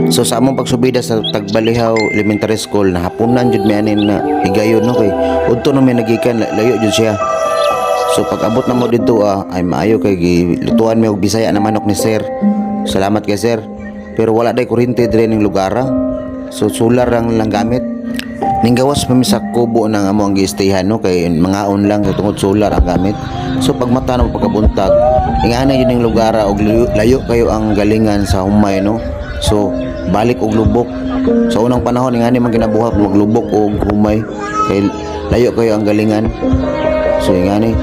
So sa among pagsubida sa Tagbalihaw Elementary School, nahapunan jud mi ani na higayon, no, kay udto na mi nagikan, layo jud siya. So pag abot na mo dito, ay maayo kay gilutuan mi og Bisaya na manok ni sir. Salamat kay sir. Pero wala day kuryente diri ning lugar, ah. So solar lang gamit. Ninggawas pa mi sa kubo ng amo ang gi-stayhan, no, kay mangaon lang kay tungod solar ang gamit. So pag mata na pagkabuntag, ingana yun ning lugar, ah, og layo, layo kayo ang galingan sa humay, no. So balik og lubok. Sa unang panahon, ingani man ginabuhat, maglubok og humay kay layo kayo ang galingan. So ingani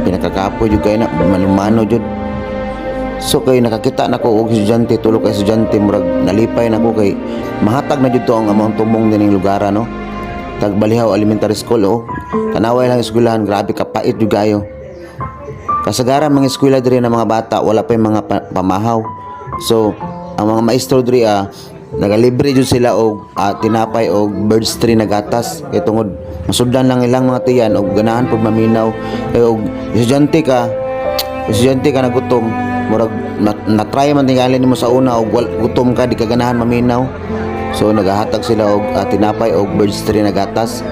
pinakakapoy jud kayo na manumano jud. So kay nakakita na ko og estudyante, tulo ka estudyante, murag nalipay na ko kay mahatag na jud to ang among tumong dining lugar, no. Tagbalihaw Elementary School, oh. Tanaway lang eskwelahan, grabe kapait jud kayo. Kasagaran mga eskwela diri na mga bata wala pa yung mga pamahaw. So ang mga maestro diri, nagalibre jud sila og tinapay og Birds Tree na gatas kay tungod masudlan lang ilang mga tiyan og ganahan pud maminaw kay og estudyante ka nagutom, murag na-try man tingali nimo sa una og gutom ka, di ka ganahan maminaw. So nagahatag sila og tinapay og Birds Tree na gatas.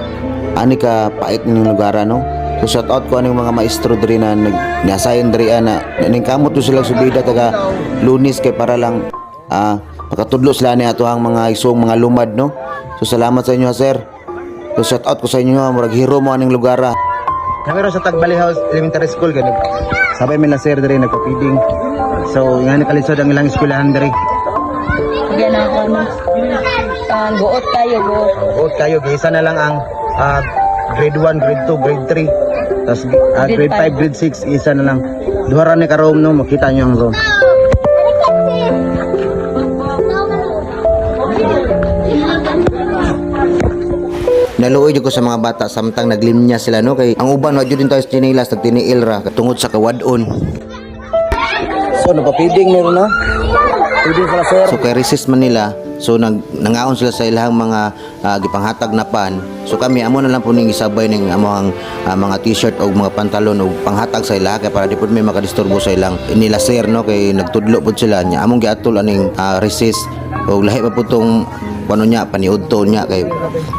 Ani ka pait ning lugar, no. So shout out ko aning mga maestro diri na nag ni-assign diri, na ning kamot to sila subida taga Lunes kay para lang makatudlo sila ni ato ang mga isong mga lumad, no. So salamat sa inyo, ha, sir. So shout out ko sa inyo, ha, murag hero mo aning lugar, ah. Kami sa Tagbalihaw Elementary School ganun. Sabay mi na sir diri nagpa-feeding. So ingani kalisod ang ilang eskwelahan diri. Kaya na ako ano. Ang buot kayo, buot. Buot kayo, gisa na lang ang grade 1, grade 2, grade 3. Tapos grade 5, grade 6, isa na lang. Duha ra ni ka room, no, makita niyo ang room. Naluoy jud ko sa mga bata samtang naglimnya sila, no, kay ang uban wa jud din tayo sa tsinelas, nagtiniil ra tungod sa kawadon. So nagpa-feeding meron, no? Feeding sila, sir. So kay resist man nila, so nangaon sila sa ilang mga gipanghatag na pan. So kami amo na lang po ning isabay ning amoang mga t-shirt o mga pantalon og panghatag sa ila kay para di pud may makadisturbo sa ilang nila sir, no, kay nagtudlo pud sila nya. Among giatol aning resist og lahi pa pud tong kuno niya paniudto niya kay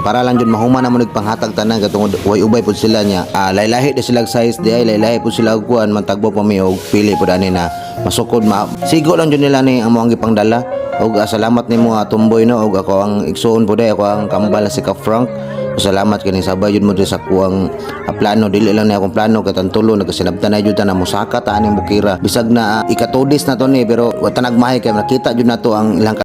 para lang jud mahuman na mo nagpanghatag tanan kay tungod way ubay pud sila niya. Lahi-lahi di sila og size di ay lahi-lahi pud sila og kuan, mantagbo pa mi og pili pud ani na masukod ma sigo lang jud nila ni amo ang gipangdala. Og salamat nimo, Tumboy, no, og ako ang igsuon pud ay ako ang kambal na si Ka Frank. So, salamat kini sabay jud mo diri sa kuang plano. Dili lang ni akong plano kay tantulo nagkasinabtan na jud ta na musaka ta aning bukira bisag na ikatudis na to ni, pero wa ta nagmahay kay nakita jud nato ang ilang